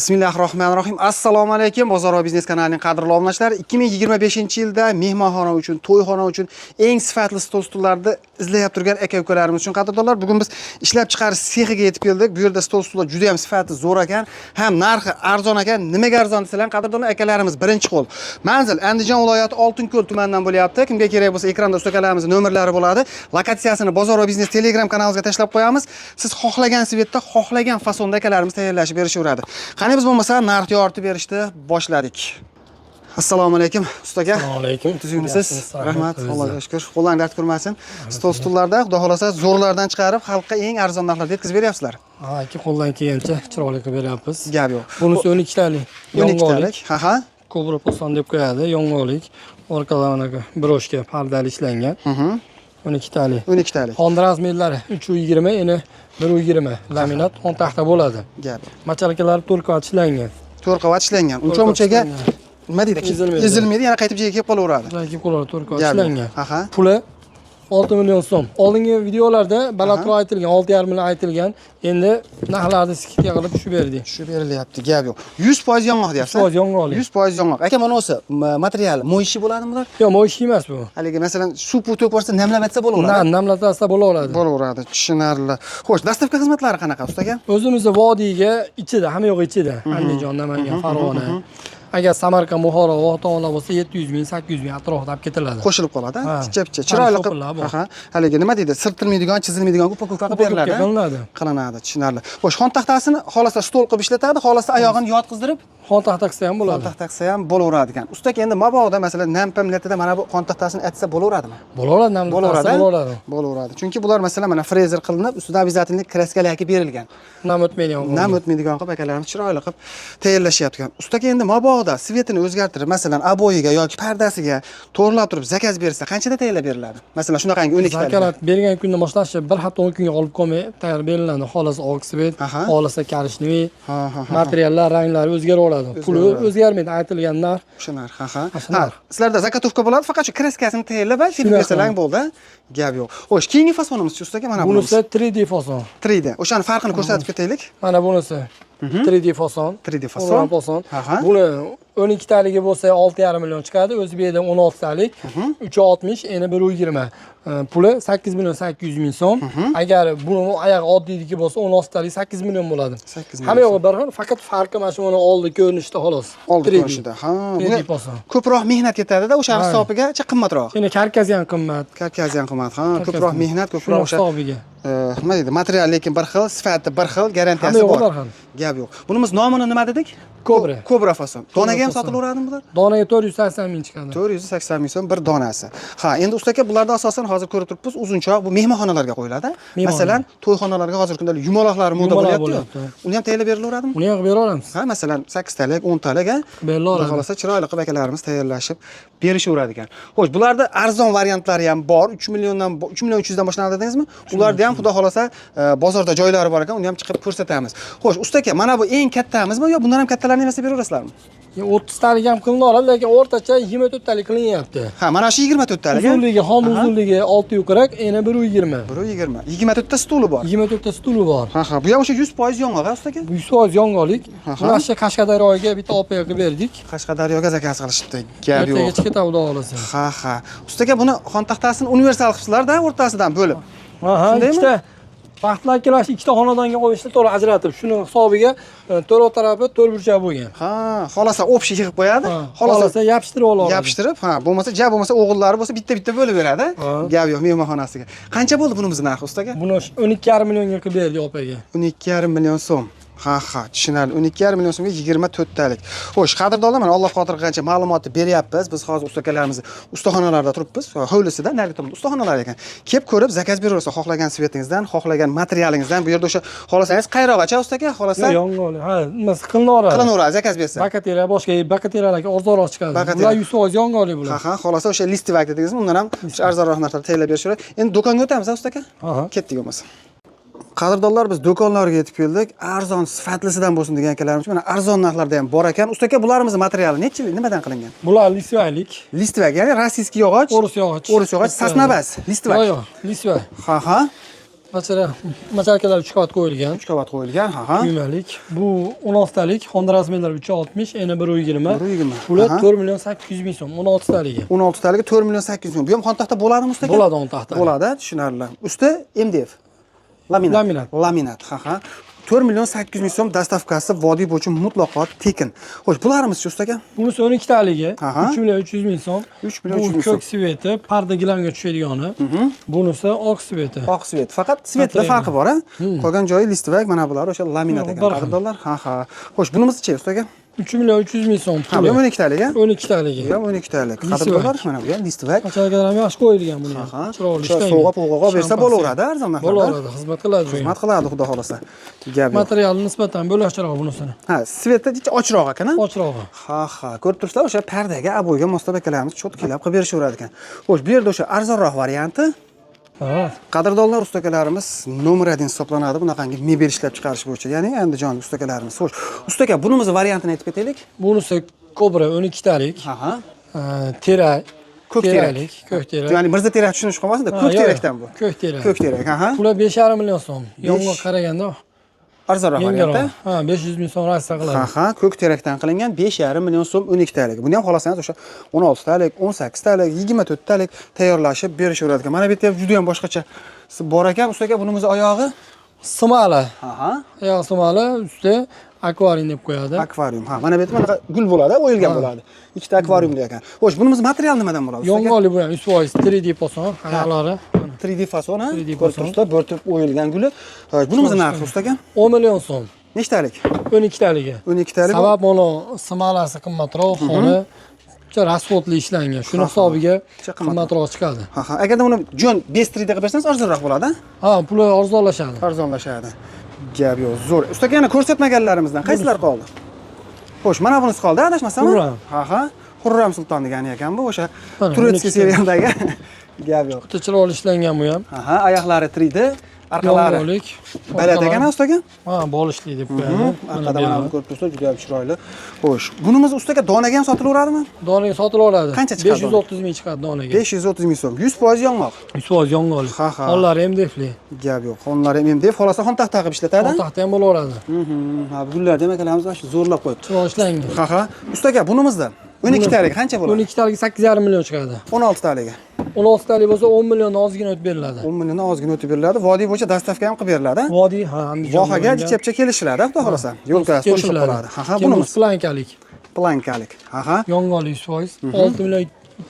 Bismillahirrohmanirrohim. Assalomu alaykum, Bozor va biznes kanalining qadrli obunachilari. 2025-yilda mehmonxona uchun, to'yxona uchun eng sifatli stol stullarni izlayap turgan aka-ukalarimiz uchun, qadrdonlar, bugun biz ishlab chiqarish sexiga yetib keldik. Bu yerda stol stullar juda ham sifati zo'r ekan, ham narxi arzon ekan. Nimaga arzon desalar, qadrdonlar, akalarimiz birinchi qo'l. Manzil Andijon viloyati Oltinko'l tumanidan bo'lyapti. Kimga kerak bo'lsa, ekranda usta akalarimizning nomerlari bo'ladi. Lokatsiyasini Bozor va biznes Telegram kanalimizga tashlab qo'yamiz. Siz xohlagan цвет da, xohlagan fasonda akalarimiz tayyorlashib berishaveradi. Qani, biz bo'lmasa narx yoritib berishni boshladik. Assalomu alaykum, usta aka. Assalomu alaykum. Tuzukmisiz? Yaxshimisiz? Rahmat, Allohga shukur. Qo'llang dard ko'rmasin. Stol stullarda xudo xohlasa zo'rlardan chiqarib, xalqqa eng arzon narxlarda yetkazib beryapsizlar. Ha, aka, qo'ldan kelgancha chiroyli qilib beryapmiz. Gap yo'q. Bunisi 12 talik. 12 talik. Ha. Kobra poson deb qo'yadi, yong'oqlik. Orqalari anaqa брошка pardali ishlangan. 12 talik. 12 talik. Xon размер lari 3,20, eni 1,20, laminat xon taxta bo'ladi. Gap yo'q. Мочалка lari to'rt qavat ishlangan. To'rt qavat ishlangan. Uncha To'rt qavat munchaga ishlangan. Nima deydi? Ezilmaydi. Ezilmaydi, yana qaytib joyiga kelib qolaveradi. Joyiga kelib qoladi, to'rt qavat Gap yo'q. ishlangan. Puli 6 million so'm. Oldingi videolarda balandroq aytilgan, 6,5 million aytilgan. Endi narxlarni скидка qilib tushib berdik. Tushib berilyapti, gap yo'q. 100% yong'oq deyapsiz? 100% yong'oqlik. 100% yong'oq. Aka, mana o'zi materiali моющий bo'ladimi bular? Yo'q, моющий emas bu. Haligi, masalan, suv puv to'kib yuborsa, namlamatsa bo'laveradi. Namlatsa bo'laveradi. Bo'laveradi, tushunarli. Xo'sh, доставка xizmatlari qanaqa, usta aka? O'zimizni vodiyga ichida, hamma yo'q ichida. Andijon, Namangan, Farg'ona. Agar Samarqand, Buxoro, Voh tomonlar bo'lsa, 700 ming, 800 ming atrofida olib ketiladi. Qo'shilib qoladi, Ha. picha picha chiroyli qilib. Shopirlar bor. Aha. Haligi, nima deydi, sirtilmaydigan, chizilmaydigan упаковка qilib Упаковка beriladi. Qilinadi. Qilinadi, tushunarli. Xo'sh, xon taxtasini xohlasa stol qilib ishlatadi, xohlasa oyog'ini yotqizdirib Xon taxta qilsa ham xon bo'ladi. taxta qilsa ham bo'laveradi ekan. Usta aka, endi mabodo, masalan, nam pam letida mana bu xon taxtasini atsa bo'laveradimi? Bo'laveradi, namlatsa Bo'laveradi. Bo'laveradi. Bo'laveradi. Chunki bular, masalan, mana frezер qilinib, ustida обязательно краска lari berilgan. Nam o'tmaydigan. Nam o'tmaydigan qilib akalarimiz chiroyli qilib tayyorlashyapti ekan. Usta aka, endi mabodo цвет ini o'zgartirib, masalan, обои ga yoki pardasiga to'g'rilab turib заказ bersa, qanchada tayyorlab beriladi? Masalan, shunaqangi 12 talik. Заказ bergan kundan boshlash bir hafta 10 kunga olib qolmay tayyor beriladi. Xohlasa oq цвет, xohlasa коричневый. Ha, ha, ha. Materiallar, ranglari o'zgaraveradi. Puli O'zgaraveradi. o'zgarmaydi, aytilgan narx. O'sha narx, ha. O'sha Ha, narx. sizlarda заготовка bo'ladi, faqat shu краска sini tayyorlab, sepib Shunaqa. bersalang bo'ldi. Gap yo'q. Xo'sh, keyingi fasonimiz, usta aka, mana Bunisi bunisi. 3D fason. 3D. O'shani farqini ko'rsatib ketaylik. Mana bunisi 3D fason. 3D fason. O'ran fason. Buni 12 taligi bo'lsa, 6,5 million chiqadi. O'zi bu yerda 16 talik, 360, eni 1,20. Puli 8 million 800 ming so'm. Agar buni oyog'i oddiyniki bo'lsa, 16 talik 8 million bo'ladi. 8 million. Hamma yo'g'i bir xil, faqat farqi mana shu uni oldi ko'rinishda xolos. Oldi 3D. ko'rinishida. Ha, 3D bunga fason. ko'proq mehnat ketadi-da, o'sha hisobiga qimmatroq. Endi karkasi ham qimmat. Karkasi ham qimmat. Ha, Karkasi ko'proq qimmat. mehnat, ko'proq Shuni o'sha hisobiga. Nima deydi, material lekin bir xil, sifati bir xil, garantiyasi Hamma yo'g'i bor. bir xil. Gap yo'q. Bunimiz nomini nima dedik? Kobra. Kobra fason. Donaga ham Fason. sotilaveradimi bular? Donaga 480 ming chiqadi. 480 ming so'm bir donasi. Ha, endi usta aka, bularda asosan hozir ko'rib turibmiz, uzunchoq bu mehmonxonalarga qo'yiladi. Mehmonxona. Masalan, to'yxonalarga hozirgi kunda yumaloqlar moda Yumaloq bo'lyapti-yu. bo'lyapti. Uni ham tayyorlab berilaveradimi? Uni ham qilib bera olamiz. Ha, masalan, 8 talik, 10 talik, ha? Berilaveradi. Xudo xohlasa chiroyli qilib akalarimiz tayyorlashib berishaveradi ekan. Xo'sh, bularda arzon variantlari ham bor. 3 milliondan, 3 million 300 dan boshlanadi dedingizmi? Ularda ham xudo xohlasa bozorda joylari bor ekan, uni ham chiqib ko'rsatamiz. Xo'sh, usta aka, mana bu eng kattamizmi yo bundan ham kattalarini ham beraverasizlarmi? 30 talik ham qilinadi, lekin o'rtacha 24 talik qilinyapti. Ha, mana shu 24 talik. Ha? Uzunligi, xon uzunligi 640, eni 1,20. 1,20. 24 ta stuli bor. 24 ta stuli bor. Ha, bu ham o'sha 100% yong'oq, ha, usta aka? 100% yong'oqlik. Buni shu Qashqadaryoga bitta opaga qilib berdik. Qashqadaryoga заказ qilishibdi. Gap Ertaga yo'q. chiqib ketadi, xudo xohlasa. Ha. Usta aka, buni xon taxtasini universal qilibsizlar-da, o'rtasidan bo'lib. Ha, Shundaymi? ikkita vaqtlar ikkalash ikkita xonadonga qo'yishni to'g'ri ajratib, shuni hisobiga to'rov tarafi to'rt burchak bo'lgan. Ha, xohlasa общий yig'ib qo'yadi, Xohlasa xohlasa yopishtirib oladi. Yopishtirib, ha, bo'lmasa, ja bo'lmasa o'g'illari bo'lsa, bitta-bitta bo'lib beradi. Ha. Gap yo'q mehmonxonasiga. Qancha bo'ldi bunimiz narxi, usta aka? Buni 12,5 millionga qilib berdik opaga. 12,5 million so'm. Ha, tushunarli. 12,5 million so'mga 24 talik. Xo'sh, qadrdonlar, mana Alloh qodir qilgancha ma'lumotni beryapmiz. Biz hozir usta akalarimizni ustaxonalarda turibmiz. Hovlisida, narigi tomonda ustaxonalar ekan. Kelib ko'rib, заказ beraversa, xohlagan цвет ingizdan, xohlagan materialingizdan bu yerda o'sha xohlasangiz qayrog'acha, usta aka, xohlasa Yong'oqli. Ha, nimasi qilinaveradi. Qilinaveradi, заказ bersa. Bakatera boshqa bakateralarga arzonroq chiqadi. Bakatera. Bular 100% yong'oqli bular. Ha, xohlasa o'sha листовак dedingizmi, undan ham o'sha arzonroq narxlarda tayyorlab berishaveradi. Endi do'konga o'tamiz, ha, usta aka? Aha. Ketdik bo'lmasa. Qadrdonlar, biz do'konlarga yetib keldik. Arzon, sifatlisidan bo'lsin degan akalarimiz mana arzon narxlarda ham bor ekan. Usta aka, bularimiz materiali nechi, nimadan qilingan? Bular лиственник. Листвяк, ya'ni российский yog'och. O'ris yog'och. O'ris yog'och, сосна emas, листвяк. Yo'q, yo'q, листва. Ha. Masalan, mochalkalar 3 qavat qo'yilgan. 3 qavat qo'yilgan, ha ha. Quyumalik. Bu 16 talik, xona razmerlari 360, eni 120. 120, Puli aha. 4 million 800 ming so'm, 16 taligi. 16 taligi 4 million 800 ming. Bu ham xontaxta bo'ladimi usta aka? Bo'ladi xontaxta. Bo'ladi, tushunarli. Usti MDF. Laminat. Laminat. Laminat, ha ha. 4 million 800 ming so'm доставка si vodiy bo'yicha mutlaqo tekin. Xo'sh, bularimiz-chi usta aka? Bunisi 12 taligi, Aha. 3 million 300 ming so'm. 3 million Bu 300 ming so'm. ko'k цвет i, parda gilamga tushadigani. Bunisi oq цвет i. Oq цвет. Faqat цвет da Material. farqi bor, a? Qolgan joyi листвяк, mana bular o'sha laminat Yo'q, ekan. bir xil. Qadrdonlar. Ha ha. Xo'sh, bunimiz-chi usta aka? 3 million 300 ming so'm Ha, bu ham puli. 12 talik, a? 12 taligi. Bu ham 12 talik. Листвяк. Qadrdonlar, mana bu ham листвяк. Mochalkalar ham yaxshi qo'yilgan buni ham. Ha, Chiroyli o'sha ishlangan. sovg'a povg'aga bersa Shampanskiy. bo'laveradi arzon narxlarda. Bo'laveradi, xizmat qiladi. bu ham. Xizmat qiladi, xudo xohlasa. Gap yo'q. Materiali nisbatan bo'lakcharoq bunisini. Ha, цвет i ochroq ekan, a? Ochrog'i. Ha, ha, ko'rib turibsizlar, o'sha pardaga, обой ga moslab akalarimiz чётко lab qilib berishaveradi ekan. Xo'sh, bu yerda o'sha arzonroq varianti. Ha. Qadrdonlar, ustakalarimiz nomer 1 hisoblanadi bunaqangi mebel ishlab chiqarish bo'yicha, ya'ni Andijonlik ustakalarimiz. Xo'sh, ustaka, bunimiz variantini aytib ketaylik. Bunisi Kobra 12 talik. Ha, ha. Terak. Ko'k terak. Teraklik, ko'k terak. Ya'ni Mirza terak tushunish qolmasin-da, Ha, ko'k yo'q, terakdan bu. Ko'k terak. Ko'k terak, ha, ha. Puli 5,5 million so'm. Yong'oq qaraganda Arzonroq yengilroq. variantda. Ha, 500 ming so'm rosa qiladi. Ha, ha, ko'k terakdan qilingan 5,5 million so'm 12 talik. Buni ham xohlasangiz o'sha 16 talik, 18 talik, 24 talik tayyorlashib berishaveradi ekan. Mana bu yerda ham juda ham boshqacha bor ekan. Usta aka, bunimiz oyog'i Simali. Ha, ha. Oyog'i simali, usti akvarium deb qo'yadi. Akvarium. Ha, mana bu yerda mana gul bo'ladi, o'yilgan bo'ladi. Ikkita akvariumli ekan. Xo'sh, bunimiz material nimadan bo'ladi? Usta aka? Yong'oqli bu ham 100% 3D fason, oyoqlari. Mana. 3D fason, ha? 3D Ko'rib fason. turibsizlar, bo'rtib o'yilgan guli. Xo'sh, bunimiz narxi usta aka? 10 million so'm. Nechtalik? 12 taligi. 12 talik. Sabab mana simalasi qimmatroq, xona расход li ishlangan. Shuni hisobiga Picha qimmatroq. qimmatroq chiqadi. Ha, ha. Agarda uni jo'n без 3D qilib bersangiz arzonroq bo'ladi, ha? Ha, puli arzonlashadi. Arzonlashadi. Gap yo'q, zo'r. Usta aka, yana ko'rsatmaganlarimizdan qaysilar qoldi? Xo'sh, mana bunisi qoldi, adashmasam. Hurram. Ha, ha. Hurram Sulton degani ekan bu, o'sha Mana, турецкий 12 serialdagi. Gap yo'q. Juda chiroyli ishlangan bu ham. Ha, ha, oyoqlari 3D, orqalari Yong'oqlik. baland ekan, usta aka? Ha, bolishli deb qo'yadi. Mana Orqada bu mana yerda. buni ko'rib turibsizlar, juda ham chiroyli. Xo'sh, bunimiz usta aka donaga ham sotilaveradimi? Donaga sotilaveradi. Qancha chiqadi 530 ming chiqadi donaga. 530 ming so'm. 100% yong'oq. 100% yong'oqli. Ha, ha. Xonlari MDFli. Gap yo'q. Xonlari ham MDF, xohlasa xon taxta qilib ishlatadi. Taxta ham bo'laveradi. Ha, bu gullarni ham akalarimiz mana shu zo'rlab qo'yibdi. Chiroyli ishlangan. Ha, ha. Usta aka, bunimizda 12 taligi qancha bo'ladi? 12 taligi 8,5 million chiqadi. 16 taligi. 16 talik bo'lsa 10 milliondan ozgina o'tib beriladi. 10 milliondan ozgina o'tib beriladi. Vodiy bo'yicha доставка ham qilib beriladi. Vodiy, ha, Andijon. Vohaga jichapcha kelishiladi, xudo xohlasa. Yo'l kirasi qo'shilib qoladi. Ha, ha, Bunimiz bunimiz plankalik. plankalik. Ha, ha. Yong'oqli 100%, 6 million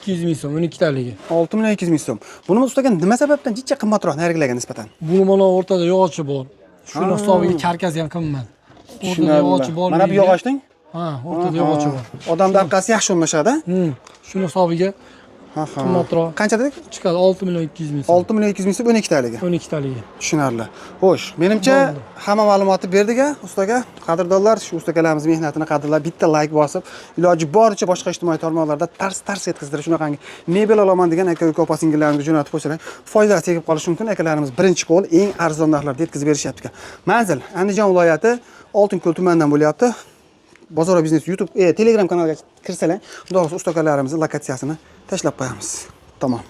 200 ming so'm 12 taligi. 6 million 200 ming so'm. Bunimiz usta aka nima sababdan jicha qimmatroq narigilarga nisbatan? Buni mana o'rtada yog'ochi bor. Shuni hisobiga karkasi ham qimmat. O'rtada yog'ochi bor. Mana bu yog'ochning Ha, o'rtada yog'ochi bor. Odamning orqasi yaxshi o'rnashadi. Shuni hisobiga Ha, ha. qimmatroq Qancha dedik? chiqadi 6 million 200 ming so'm. 6 million 200 ming so'm 12 taligi. 12 taligi. Tushunarli. Xo'sh, menimcha hamma ma'lumotni berdik a ustaga. Qadrdonlar, shu ustakalarimiz mehnatini qadrlab bitta like bosib, iloji boricha boshqa ijtimoiy tarmoqlarda tars-tars yetkazdirib shunaqangi mebel olaman degan aka-uka opa singillarimizga jo'natib qo'ysalar, foydasi tegib qolishi mumkin. Akalarimiz birinchi qo'l eng arzon narxlarda yetkazib berishyapti ekan. Manzil Andijon viloyati Oltinko'l tumanidan bo'lyapti. Bozor va biznes YouTube, Telegram kanaliga kirsalar, xudo xohlasa ustakalarimizni lokatsiyasini tashlab qo'yamiz. Tamom.